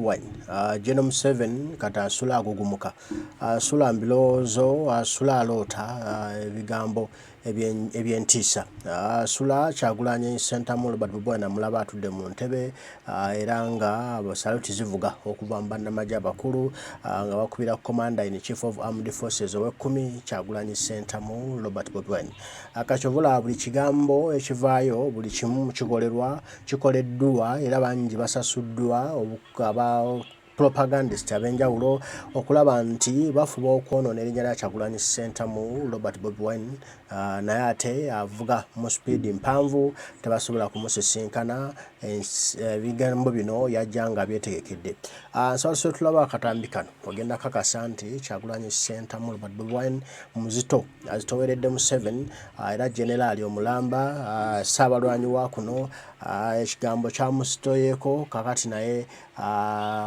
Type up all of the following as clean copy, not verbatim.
Wine. General Museveni kati asula agugumuka, asula mu birowoozo, asula aloota ebigambo eby'entiisa. Asula Kyagulanyi Ssentamu Robert Bobi Wine amulaba atudde mu ntebe era nga saluti zivuga okuva mu bannamagye abakulu nga bakubira Commander in Chief of Armed Forces ow'ekkumi, Kyagulanyi Ssentamu Robert Bobi Wine. Kati olaba buli kigambo ekivaayo, buli kimu kikolerwa, kikoleddwa, era bangi basasuddwa aba propagandist ab'enjawulo okulaba nti bafuba okwonoona erinnya lya Kyagulanyi Ssentamu Robert Bobi Wine, naye ate avuga mu sipiidi mpanvu, tebasobola kumusisinkana. Ebigambo bino yajja nga byetegekedde. Nsaba tulaba akatambi kano, ogenda kakasa nti Kyagulanyi Ssentamu Robert Bobi Wine muzito, azitoweredde Museveni, era generaali omulamba, ssaabalwanyi wa kuno. Ekigambo kyamusitoyeeko kakati, naye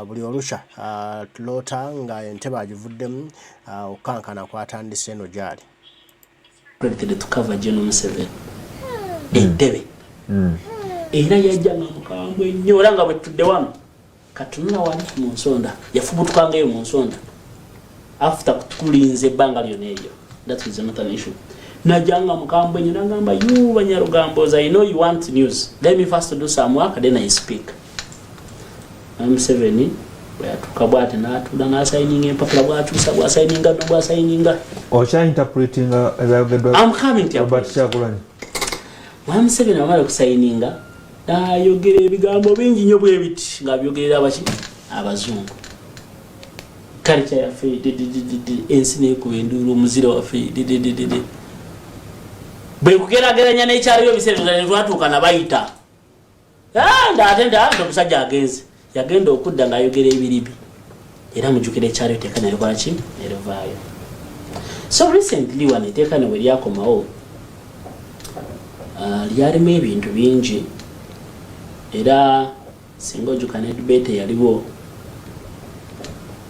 buli olukya tuloota nga entebe agivuddemu, okukankana kwatandise eno gyali. Credited to cover General Museveni entebe, era yajja nga mukambwe nnyo, era nga bwe tutudde wano katunula wali mu nsonda, yafubutukangayo mu nsonda after kutulinza ebbanga lyonna eryo. That is not an issue. Najja nga mukambwe nnyo, nagamba, "You Banyarugambos, I know you want news. Let me first do some work, then I speak." Museveni bwe yatuuka bwati n'atuula n'asayininga empapula, bwakyusa, bwasayininga no bwasayininga. Okya interpretinga ebyayogeddwa I'm coming to your Robert point. Kyagulanyi. Mwami Museveni amala okusayininga, n'ayogera ebigambo bingi nnyo bwe biti ng'abyogerera abaki, abazungu. Culture yaffe dededede, ensi nekuba enduulu, omuzira waffe dededede. Bwe kugerageranya n'ekyaliyo ebiseera ne twatuuka nabayita, Ah, ate nti omusajja agenze, yagenda okudda ng'ayogera ebiribi, era mujjukira ekyaliyo etteeka nerikola ki, nerivaayo. So recently wano etteeka ne bwe lyakomawo, lyalimu ebintu bingi, era singa ojjuka ne debate eyaliwo,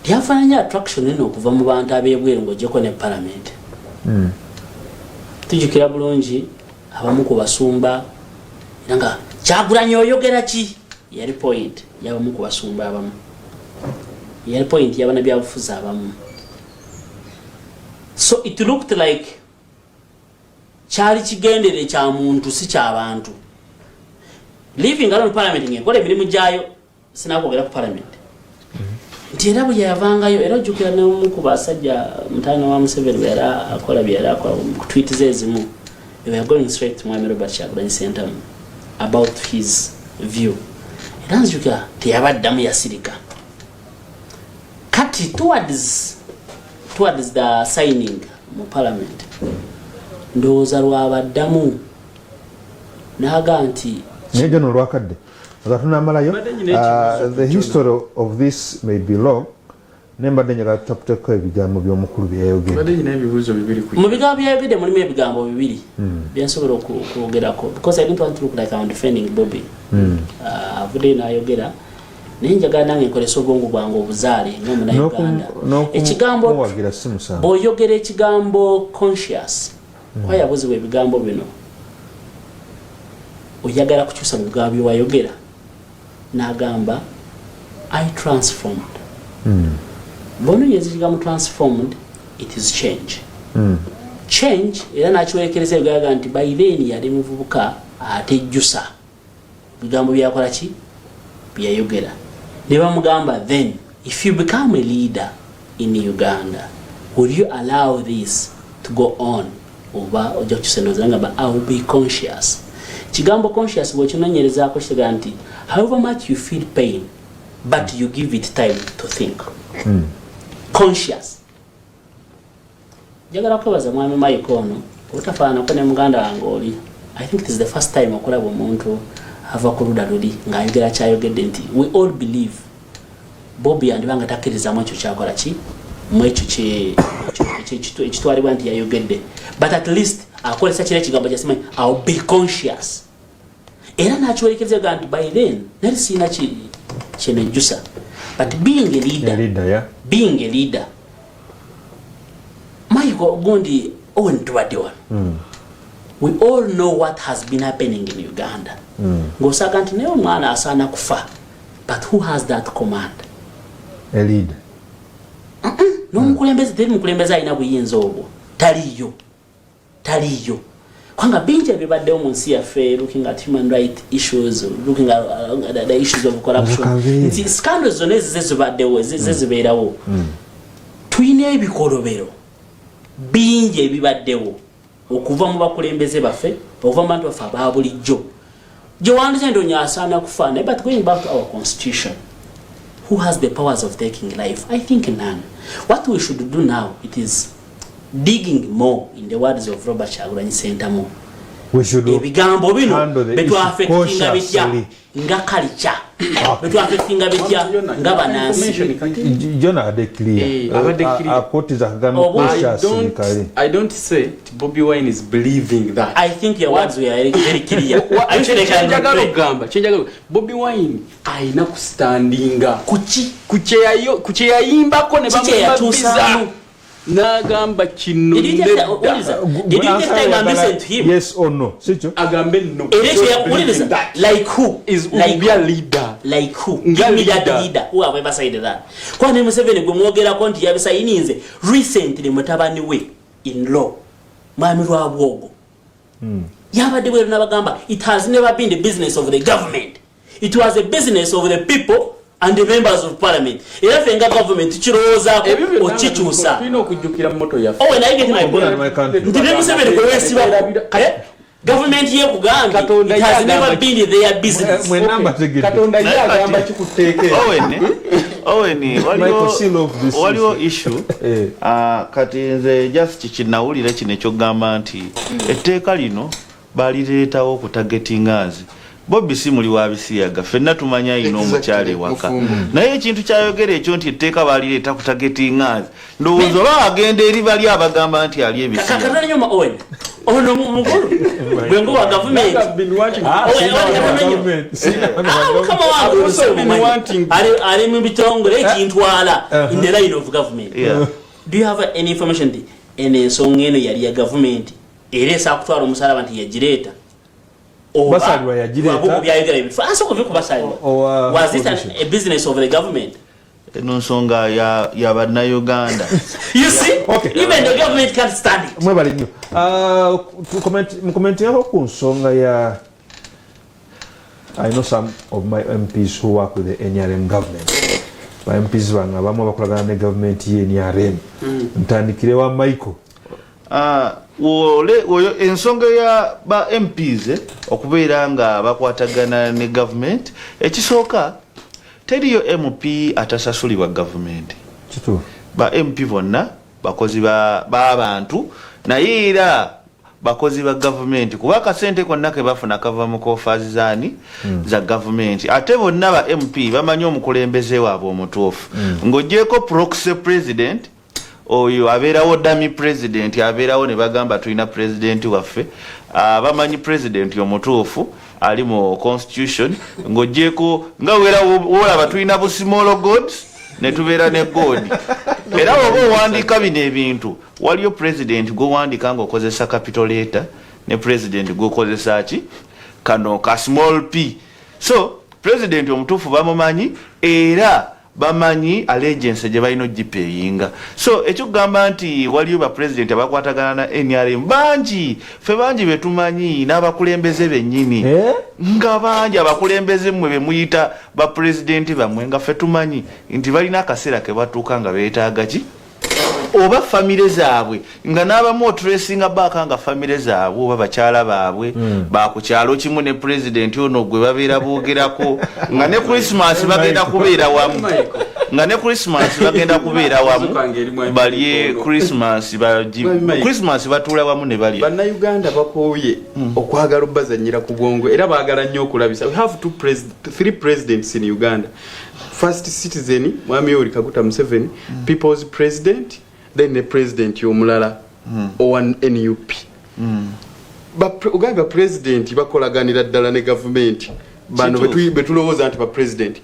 lyafaananya attraction eno okuva mu bantu ab'ebweru ng'ogyeko ne parliament. Tujjukira bulungi abamu ku basumba, era nga Kyagulanyi oyogera ki, yali point yabamu ku basumba abamu, yali point yabanabyabufuzi abamu. So it looked like kyali kigendere kya muntu, si kyabantu. Leaving alone parliament ngaekola emirimu gyayo, sinakwogera ku parliament nti era bwe yavangayo, era ojjukira nemu ku basajja mutaano wa Museveni bwe yali akola bye yali akola ku tweet ze ezimu, they were going straight to Mwami Robert Kyagulanyi Ssentamu about his view, era nzijukira teyabaddamu, yasirika. Kati towards the signing mu parliament, ndowooza lwabaddamu n'aga nti Naye John, olwakadde nga tunamalayo, Mbadde nyina ekibuuzo the ku history of this may be long, naye mbadde njagala tutaputeko ebigambo by'omukulu byeyayogedde. Mbadde nyina ebibuuzo bibiri ku Mu bigambo byayogedde mulimu ebigambo bibiri byensobola okwogerako, because I didn't want to look like I'm defending Bobby. Avuddeyo n'ayogera, naye njagala nange nkolesa obwongo bwange obuzaale nga Munauganda. Ekigambo N'okumuwagira si musango. Bw'oyogera ekigambo conscious, kuba yabuzibwa ebigambo bino, oyagala kukyusa mu bigambo byewayogera, n'agamba, "I transformed." Bw'onoonyeza ekigambo transformed, it is change. Change, era nakiwerekereza ebigaga nti by then yali muvubuka atejjusa bigambo byakola ki, byeyayogera. Ne bamugamba, "Then if you become a leader in Uganda, will you allow this to go on, oba ojja kukyusa endowooza?" Ngamba, "I will be conscious." Kigambo conscious bwekinonyerezaako kitegeera nti however much you feel pain, but you give it time to think. Conscious. Njagala kwebaza mwami Mike ono obutafaananako ne muganda wange oli. I think it is the first time okulaba omuntu ava ku ludda luli ng'ayogera kyayogedde nti we all believe Bobi yandibanga takkirizamu ekyo kyakola ki, mu ekyo ekitwalibwa nti yayogedde, but at least akozesa kira ekigambo kyasimanyi, "I'll be conscious." Era nakiwerekereza ga nti by then nali siina kyenejjusa, but being a leader, A leader, yeah. Being a leader, Michael, gundi Owen, tubadde wano, we all know what has been happening in Uganda, ng'osaaga nti naye omwana asaana kufa, but who has that command? A leader. N'omukulembeze, teri mukulembeze alina buyinza obwo, taliyo, taliyo, kubanga bingi ebibaddewo mu nsi yaffe, looking at human right issues, looking at the issues of corruption, Kabe. nti scandals zonna ezize zibaddewo, ezize zibeerawo. Tulina ebikolobero bingi ebibaddewo okuva mu bakulembeze baffe, okuva mu bantu baffe aba bulijjo gyewandize nti onyo asaana kufa. Naye but going back to our constitution, who has the powers of taking life? I think none. What we should do now, it is digging more in the words of Robert Kyagulanyi Sentamu. We should Ebigambo bino handle the issue betwaffectinga bitya cautiously. nga culture, betwaffectinga bitya nga banansi? John abadde clear. Eh, abadde clear. Akotiza akagambo Oba- I cautiously don't, kale. I don't say that Bobby Wine is believing that. I think your words were very, very clear. I wish they can Kyenjagala replay. okugamba, kyenjagala, Bobi Wine ayina kustandinga Kuki? ku kyeyayimbako ne Ki kyeyatuusaamu? bamubabiza n'agamba kino Did you just, nedda. what is that? Did you just time and listen to him? Yes or no, sikyo? Agambe no. Era ekyo wuliriza, like who? Is Like be a who? leader. Like who? Nga Give me that leader. leader who have ever said that. Kuba ne Museveni gwe mwogerako nti yabisayininze recently, mutabani we in law, Mwami Rwabwogo, yabadde bweru nabagamba it has never been the business of the government, it was a business of the people and the members of parliament. Era ffe nga government tukirowoozaako Ebyo byonna okikyusa. tulina okujjukira motto yaffe. Owe, naye get my point. My country. Nti ne Museveni gwe weesibako, eh? Gavumenti yekugambye Katonda it has ye agamba never been their business. Mwenna mbategedde. Katonda ye Naye agamba kati- kikuteeka. Owen, Owen, Michael, seal off this waliwo issue. issue. Eh. Ah, kati nze just kinawulira kino ekyokugamba nti etteeka lino balireetawo okutargetinga nze. Bobi si muli wa bisiyaga, ffenna tumanya ayina omukyala ewaka, Mufumbo. naye ekintu kyayogera ekyo nti etteeka balireeta kutargetinga nze, ndowooza oba agenda eri bali abagamba nti ali ebisiyaga. Kakatana nyuma, Owen, ono mukulu gwe ngo wa gavumenti. I've been watching. Ah, Owen, sina Owen, wa Owen, government. Sina wa Ah, government. mukama wange, I've also been omumanyi. wanting- Ali mu bitongole ekintwala in the line of government. Yeah. Do you have any information nti eno ensonga eno yali ya gavumenti era esaa kutwala omusalaba nti yagireeta? Oba Basalirwa yagireeta. Lwabugu byayogera ebintu asooka ove kubasalirwa. Was it a business of the government? Eno nsonga ya bannayuganda. You see, Okay. even the government can't stand it. Mwebale nnyo. Ah, mucommentingako ku nsonga ya, I know some of my MPs who work with the NRM government. Ba MPs bange abamu abakolagana ne government ye NRM. Ntandikire wa Michael. Ah, oyo ensonga ya ba MPs, okubeera nga bakwatagana ne government, ekisooka teriyo MP atasasulibwa gavumenti. Kituufu. Ba MP bonna bakozi b'abantu, naye era bakozi ba gavumenti, kuba akasente konna ke bafuna kava mu coffers zaani? Za gavumenti. Ate bonna ba MP bamanyi omukulembeze waabwe omutuufu, ng'ogyeko proxy president oyo abeerawo, dummy president abeerawo ne bagamba tulina president waffe. Ah, bamanyi president omutuufu ali mu constitution, ng'ogyeko nga wera wolaba tulina bu small gods ne tubeera ne god. Era woba owandiika bino ebintu, waliyo president gwowandiika ng'okozesa capital letter ne president gwokozesa ki kano ka small p. So president omutuufu bamumanyi, era bamanyi allegiance gye balina ogipeyinga. So ekyokugamba nti waliyo bapresident abakwatagana na NRM bangi, ffe bangi betumanyi n'abakulembeze bennyini. Eh? Nga bangi abakulembeze mmwe bemuyita bapulezidenti bammwe, nga ffe tumanyi nti balina akaseera ke batuuka nga beetaaga ki oba famire zaabwe, nga n'abamu otracinga back nga famire zaabwe oba bakyala baabwe baku kyalo kimu ne pulezidenti ono gwe babeera boogerako, nga ne Christmas bagenda kubeera wamu, nga ne Christmas bagenda kubeera wamu balye Christmas, Christmas batuula wamu ne balya. Bannayuganda bakooye okwagala obbazanyira ku bwongo, era baagala nnyo okulabisa. We have three presidents in Uganda: first citizen, Mwami Yoweri Kaguta Museveni, people's president, then ne president omulala owa NUP. Ogambye bapresident bakolaganira ddala ne gavumenti bano betulowooza nti bapresident.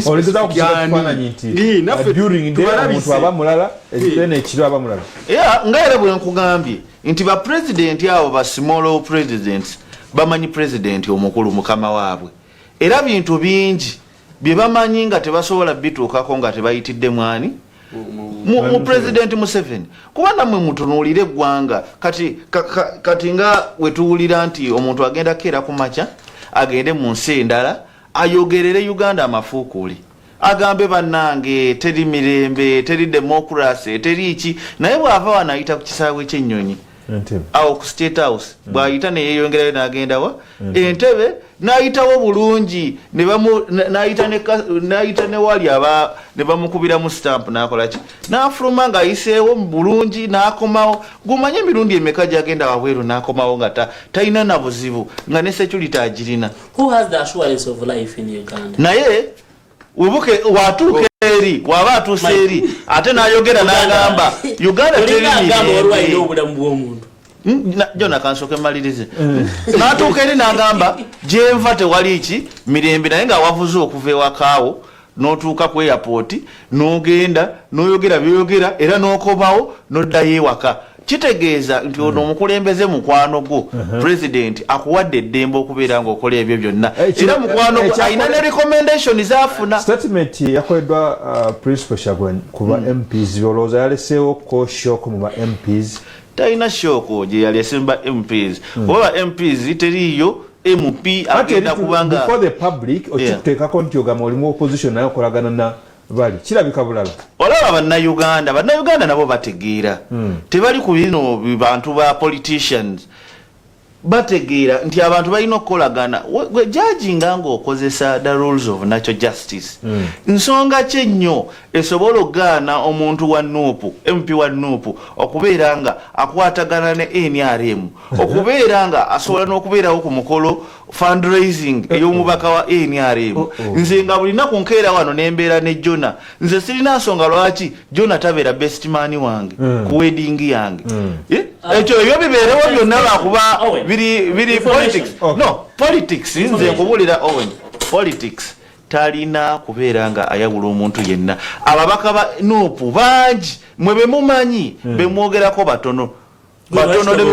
Olengeza kusiga kifaananyi nti during day omuntu aba mulala, then ekiro aba mulala. Yeah, nga era bwe nkugambye nti bapulezidenti abo ba small presidents bamanyi pulezidenti omukulu mukama waabwe, era bintu bingi. Bye bamanyi nga tebasobola bituukako nga tebayitidde mwani mu President Museveni. Kuba nammwe mutunuulire eggwanga kati, kati nga wetuwulira nti omuntu agenda keera ku makya agende mu nsi endala ayogerere Uganda amafuukuuli, agambe bannange teri mirembe, teri democracy, teri ki, naye bw'ava wano ayita ku kisaawe ky'ennyonyi awo ku State House, bw'ayita neyeyongerayo n'agendawa Entebe, n'ayitawo bulungi, n'ayita ne wali aba ne bamukubiramu stamp, n'akola ki, n'afuluma ng'ayiseewo bulungi n'akomawo. Gumanye emirundi emeka gy'agenda wabweru n'akomawo nga talina na buzibu, nga ne security agirina. Who has the assurance of life in Uganda? Naye webuke watuuka eri, waba atuuse eri ate n'ayogera n'agamba Uganda teri mirembe. Obulamu bw'omuntu. Jona, kansooke mmalirize. N'atuuka eri n'agamba gyenva tewali ki mirembe, naye nga wavuze okuva ewakaawo n'otuuka ku airport n'ogenda n'oyogera byoyogera era n'okomawo n'oddayo ewaka. Kitegeeza nti ono omukulembeze mukwano gwo, president akuwadde eddembe okubeera ng'okola ebyo byonna, era mukwano gwo alina ne recommendation zafuna. Statement yakoleddwa Principal Kyagulanyi ku ba MPs, olowooza yaleseewo ko shock mu ba MPs? Talina shock gye yalese mu ba MPs, kuba ba MPs teriiyo MP agenda kubanga before the public okikuteekako nti ogamba oli mu opposition naye okolagana na bali, kirabika bulala. Olaba Bannayuganda nabo bategeera, tebali ku bino bantu ba politicians, bategeera nti abantu balina okukolagana. Gwe judginga ng'okozesa the rules of natural justice. Nsonga ki ennyo esobola okugaana omuntu wa NUP, MP wa NUP, okubeera nga akwatagana ne NRM, okubeera nga asobola n'okubeerawo ku mukolo fundraising ey'omubaka wa NRM? Nze nga buli naku nkeera wano nembeera ne Jona, nze sirina nsonga lwaki Jona tabeera best man wange ku wedding yange. Eh? Ekyo ebyo bibeerewo byonna lwakuba biri politics. No politics, nze nkubulira Owen, politics talina kubeera nga ayawula omuntu yenna. Ababaka ba NUP bangi mwe bemumanyi, bemwogerako batono batono, ne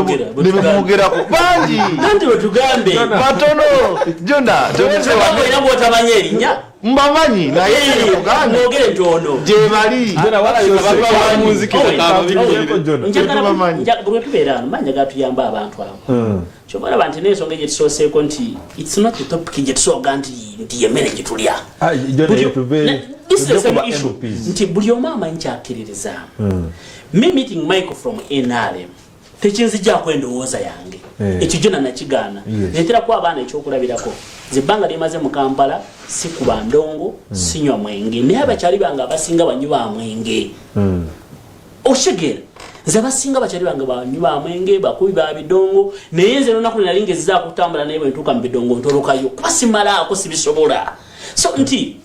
bemwogerako bangi. Anti wetugambe batono Jona. Era bwotamanyi erinnya. Mbamanyi, naye mwogere nti ono gyebali. Lwetubeera wano manya gatuyamba abantu abo. Kyova olaba nti n'ensonga gyetusooseeko nti it's not the topic gyetusooga nti yemmere gyetulya. Nti buli omu amanyi kyakkiririzaamu. Me meeting Michael from NRM tekinzijjaako endowooza yange. Ekyo jona nakigaana. Neteraku abaana ekyokulabirako, nze ebbanga lyemaze mu Kampala sikuba ndongo, sinywa mwenge, naye abakyali bange abasinga banywi ba mwenge. Okitegeera? Nze abasinga bakyali bange banywi ba mwenge, bakubi ba bidongo, naye nze nonaku nali ngezezaako okutambula naye bwe ntuuka mu bidongo ntolokayo kuba simalaako, sibisobola. So nti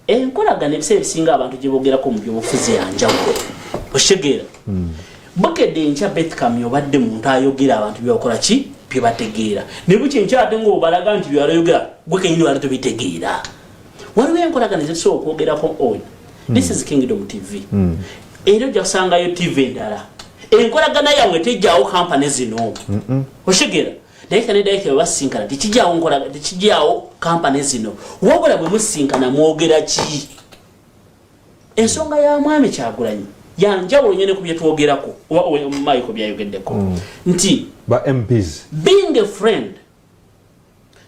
enkolagana ebiseera ebisinga abantu gye boogerako mu byobufuzi yanjawulo. Okitegeera? Bukedde enkya Beth Kamya obadde muntu ayogera abantu byebakola ki byebategeera, naye bukya enkya ate ngaobalaga nti byebalayogera gwe kenyini wali tobitegeera. Waliwo enkolagana ezetusobola okwogerako on this is Kingdom TV, era ojja kusangayo TV endala. Enkolagana yammwe tejjawo kampani zino. Okitegeera? Director ne director bwe basinkana tekijjawo nkola, tekijjawo kampani zino, wabula bwe musinkana mwogera ki? Ensonga ya mwami Kyagulanyi yanjawulo nnyo ne ku byetwogerako oba Michael byayogeddeko nti ba MPs. Being a friend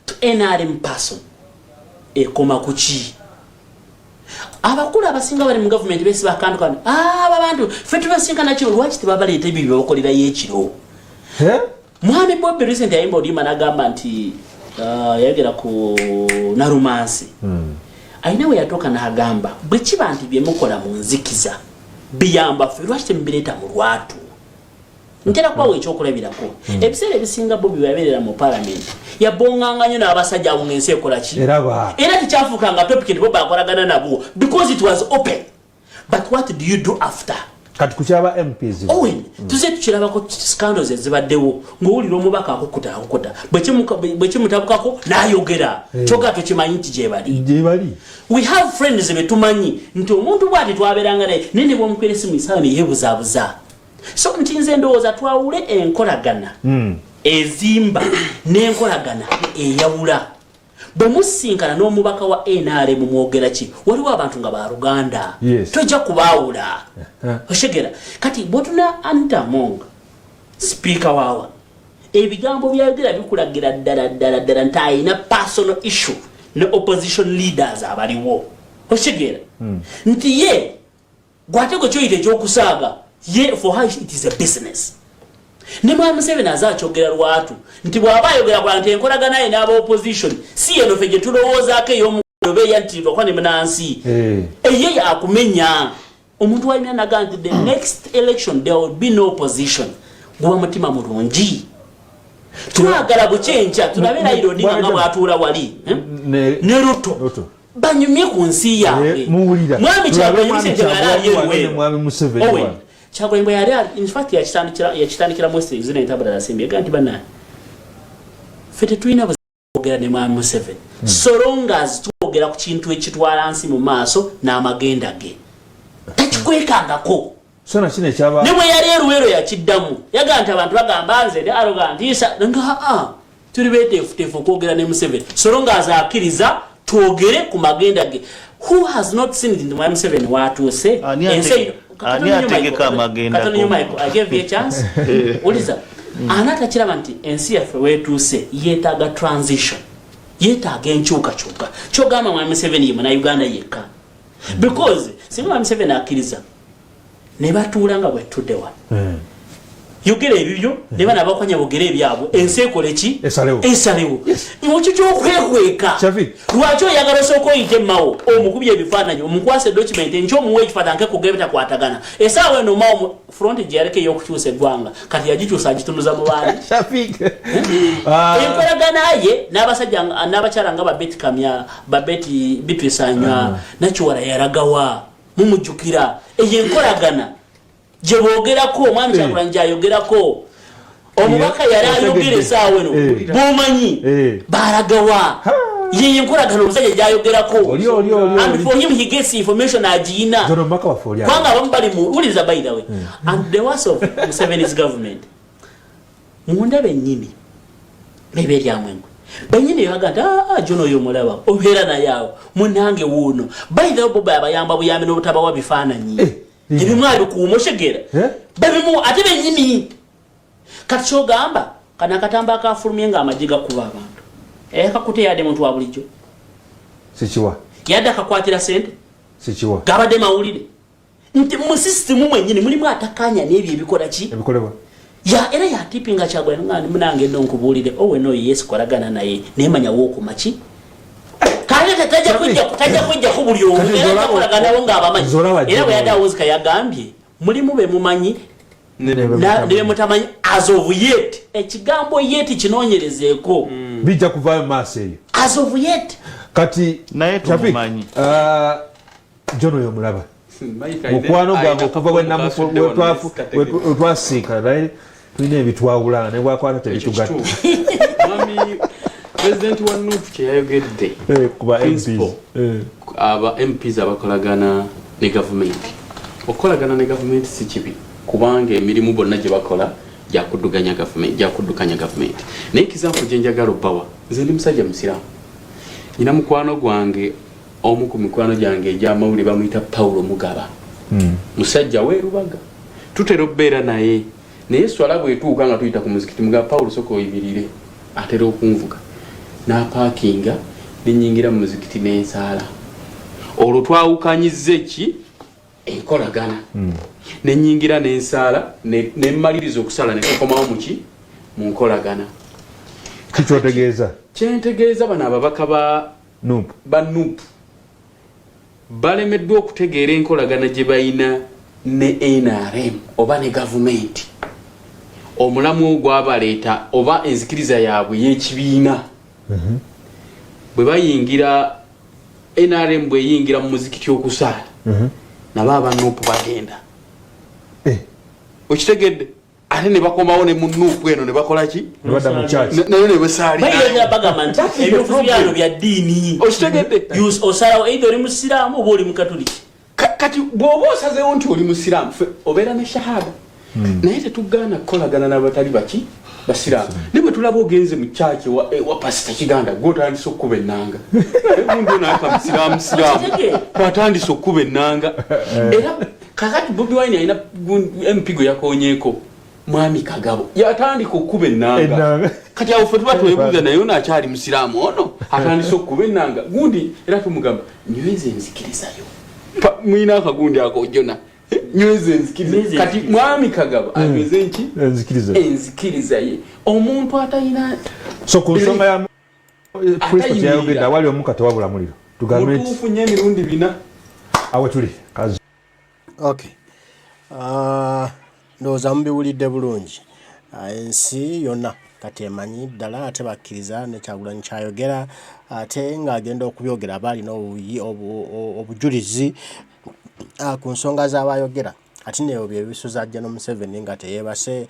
to NRM person ekoma ku ki? Abakulu abasinga bali mu gavumenti besiba akantu kano, aba bantu ffe tubasinkana kiro, lwaki tebabaleeta ebyo byebakolerayo ekiro? Mwami Bobi recent yayimba oluyimba n'agamba nti yayogera ku Nalumansi, alina we yatuuka n'agamba bwe kiba nti byemukola mu nzikiza biyamba ffe, lwaki temubireeta mu lwatu? Ntera kubawa ekyokulabirako, ebiseera ebisinga Bobi bwe yabeerera mu palamenti yabonganga nnyo n'abasajja abo ng'ensi ekola ki? Eraba. Era tekyafuukanga topic nti Bobi akolagana nabo because it was open. But what do you do after? Kati ku kyaba MPs. Owen, tuze tukirabako scandals ezibaddewo ng'owulira omubaka akukuta akukuta, bwe kimutabukako n'ayogera, kyokka tukimanyi nti gyebali. Gyebali. We have friends betumanyi nti omuntu bwati twabeeranga naye, naye ne bwomukwera esimu isaawa neyebuzaabuza. So nti nze ndowooza twawule enkolagana ezimba n'enkolagana eyawula. Bwe musinkana n'omubaka wa NRM mwogera ki? Waliwo abantu nga baluganda. Tojja kubaawula. Oshegera kati bwotuna Anita Among, sipiika waawa, ebigambo byayogera bikulagira ddala ddala ddala nti alina personal issue ne opposition leaders abaliwo. Oshegera nti ye gwate gwe kyoyita ekyokusaaga, ye for her it is a business. Ne Mwami Museveni aze akyogera lwatu nti bw'aba ayogera kula nti enkolagana ye n'aba opposition si yeno ffe gye tulowoozaako ey'omubeeya nti lwakuba ne munansi. Eye yakumenya omuntu walimya naga nti the next election there will be no opposition. Guba mutima mulungi, twagala bukyenkya tulabe Raila Odinga nga bwatuula wali, eh? Ne Ruto. Ruto. Banyumye ku nsi yaabwe. Muwulira. Mwami Tulabe Kyagulanyi Mwami Museveni yali ali Kyagulanyi wano ne eruweero. Mwami Museveni Owen, wano. Kyagulanyi bwe yali in fact yakitandikira mu zino entabula zasimbi, yagaa nti bannange, ffe tetulina buzibu kwogera ne Mwami Museveni so long as twogera ku kintu ekitwala nsi mu maaso n'amagenda ge, takikwekangako. So nakino ekyaba Ne bwe yali eruweero yakiddamu, yagaa nti abantu bagamba nze ndi arrogant isa nga aa tuli beteefuteefu okwogera ne Museveni so long as akkiriza twogere ku magenda ge. Who has not seen it nti Mwami Museveni watuuse Ani ensi ani ategeka amagenda Katono go? Michael, I gave you a chance. Uliza. Ani atakiraba nti ensi yaffe wetuuse yeetaaga transition, yeetaaga enkyukakyuka? Kyogamba Mwami Museveni ye Munauganda yekka? Because singa Mwami Museveni akkiriza ne batuula nga bwetudde wano, yogera ebibyo ne bana abakwanya bogere ebyabwe, ensi ekole ki? Esalewo. Esalewo. Mukyo kyokwekweka, Shafiq. lwaki oyagala osooka oyite Mawo omukubye ebifaananyi, omukwasa edocument, enkya omuwa ekifaananyi nkekugera bitakwatagana? Esaawa eno Mawo front gye yaleka ey'okukyusa eggwanga kati yagikyusa agitunuza mu baani? Shafiq. Enkolagana ye n'abasajja n'abakyala nga babeti Kamya, babeti Bitwisanywa, Nakiwala yalagawa mumujjukira. Eyo enkolagana gye boogerako, omwami Kyagulanyi gyayogerako, omubaka yali ayogera esaawa eno bwomanyi balagawa? Yeyo enkolagana omusajja gyayogerako. Oli, oli, oli, And oli. for him, he gets information agiyina. Zono omubaka waffe oli awo. Kubanga abamu bali mu wuliriza, by the way, and the worst of Museveni's government, munda bennyini eba eryamwengwe bennyini baga nti, "Ah, Jono oyo omulaba obeera naye awo munange wuuno." By the way, boba abayamba buyambi n'obutabawa bifaananyi. Ebimu abikuuma, oshegera? Babimu ate bennyini. Kati kyogamba kano akatamba akafulumye nga amagye gakuba abantu, ekakute yadde muntu wa bulijjo? Sikiwa. Yadde akakwatira sente? Sikiwa. Gabadde mawulire nti mu sisitimu mwennyini mulimu atakanya n'ebyo ebikola ki? Ebikolebwa. Ya era yatipinga Kyagulanyi nga munange no nkubuulire owe no yesu kolagana naye naye manya wookoma ki kale tajja kujjako buli omu. Kati era Zola- akolaganawo ng'abamanyi. Zola wa Era bwe General. yadde awuzika yagambye mulimu be mumanyi ne be mutamanyi as of yet. Ekigambo yet kinoonyerezeeko. Bijja kuvaayo mu maaso eyo. As of yet. Kati Naye Shafiq, tumumanyi. John oyo omulaba mukwano gwange okuva wetwasinkana, naye tulina ebitwawula ne bwakwata tebitugatta. Mwami pulezidenti wa NUP kyeyayogedde, Kuba MPs. Principal. Aba MPs abakolagana ne gavumenti, okukolagana ne gavumenti si kibi kubanga emirimu bonna gye bakola gyakuddukanya gavumenti, gyakuddukanya gavumenti. Naye example gye njagala obbawa, nze ndi musajja musiraamu, nyina mukwano gwange, omu ku mikwano gyange egy'amawulire bamuyita Paulo Mugaba, musajja weerubaga, tutera okubeera naye. Naye swala bwetuuka nga tuyita ku muzikiti, mugaba, "Paulo, soka oyimirire." Atera okunvuga n'apaakinga nenyingira mu muzikiti n'ensaala. Olwo twawukanyiza eki? Enkolagana. Nenyingira n'ensaala, nemmaliriza okusala netukomawo muki? Mu nkolagana. Kikyotegeeza? Kyentegeeza, bano ababaka ba NUP. Ba NUP balemeddwa okutegeera enkolagana gye balina ne NRM oba ne gavumenti. Omulamu ogwabaleeta oba enzikiriza yaabwe y'ekibiina, bwe bayingira NRM, bweyingira mu muzikiti okusaala, nabo aba NUP bagenda. Okitegedde? Ate ne bakomawo ne mu NUP eno ne bakola ki? Ne badda mu church. Nayo ne basaalira. Bayinza bagamba nti ebyobufuzi byano bya ddiini. Okitegedde? Osalawo either oli musiraamu oba oli mukatuliki. Kati bw'oba osazeewo nti oli musiraamu, fe obeera ne shahada, naye tetugaana kukolagana n'abatali baki. Basiraamu. Naye bwe tulaba ogenze mu kyaki ewa Pasita Kiganda, gwe otandise okukuba ennanga. Gundi ono aka musiraamu siraamu bwatandise okukuba ennanga. Era kakati Bobi Wine alina MP gwe yakonyeeko, Mwami Kagabo, yatandika okukuba ennanga. Kati awo ffe tuba twebuuza, naye ono akyali musiraamu? Ono atandise okukuba ennanga gundi, era tumugamba, nyweza enzikirizayo. Mwina akagundi ako jona, nyweza enzikiriza. Kati Mwami Kagabo anyweze nki? Enzikiriza ye. Omuntu atalina So ku nsonga ya Kristo kyeyayogedde, awali omuka tewabula muliro, tugambe nti mutuufu nnyo emirundi bina. Awe tuli kazi. Okay, ndowooza mubiwulidde bulungi. Ensi yonna kati emanyi ddala, ate bakkiriza ne Kyagulanyi kyayogera, ate ng'agenda okubyogera aba alina obujulizi ku nsonga z'abayogera. Ate nebyo bye bisuza General Museveni nga teyeebase,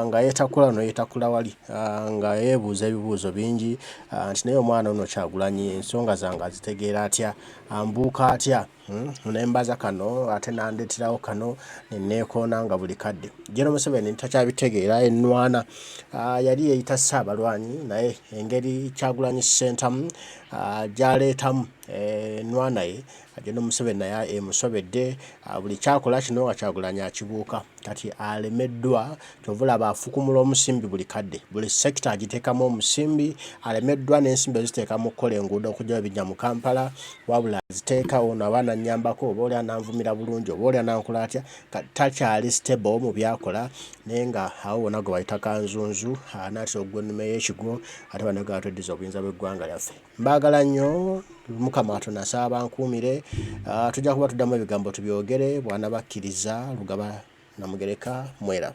nga yeetakula noyeetakula wali, nga yeebuuza ebibuuzo bingi nti naye omwana ono Kyagulanyi ensonga zange azitegeera atya, ambuuka atya, Nembaza kano ate nandeterawo kano neneekoona nga buli kadde. General Museveni takyabitegeera. Ennwana yali yeeyita Ssaabalwanyi, naye engeri Kyagulanyi Ssentamu gy'aleetamu ennwana ye, General Museveni naye emusobedde. Buli kyakola kino nga Kyagulanyi akibuuka. Kati alemeddwa, kyova olaba afukumula omusimbi buli kadde, buli sector agiteekamu omusimbi. Alemeddwa n'ensimbi oziteeka mu kukola enguudo okugyayo ebinnya mu Kampala, wabula aziteeka ono aba anannyambako, oba oli ananvumira bulungi, oba oli anankola atya. Takyali stable mu byakola, naye nga awo wonna gwe bayita kanzunzu anaatera okugwa ennume y'ekigwo, ate bannayuganda tweddiza obuyinza bw'eggwanga lyaffe. Mbaagala nnyo. Mukama Katonda nsaba bankuumire. Tujja kuba tuddamu ebigambo tubyogere bw'anabakkiriza. Lugaba Namugereka, mweraba.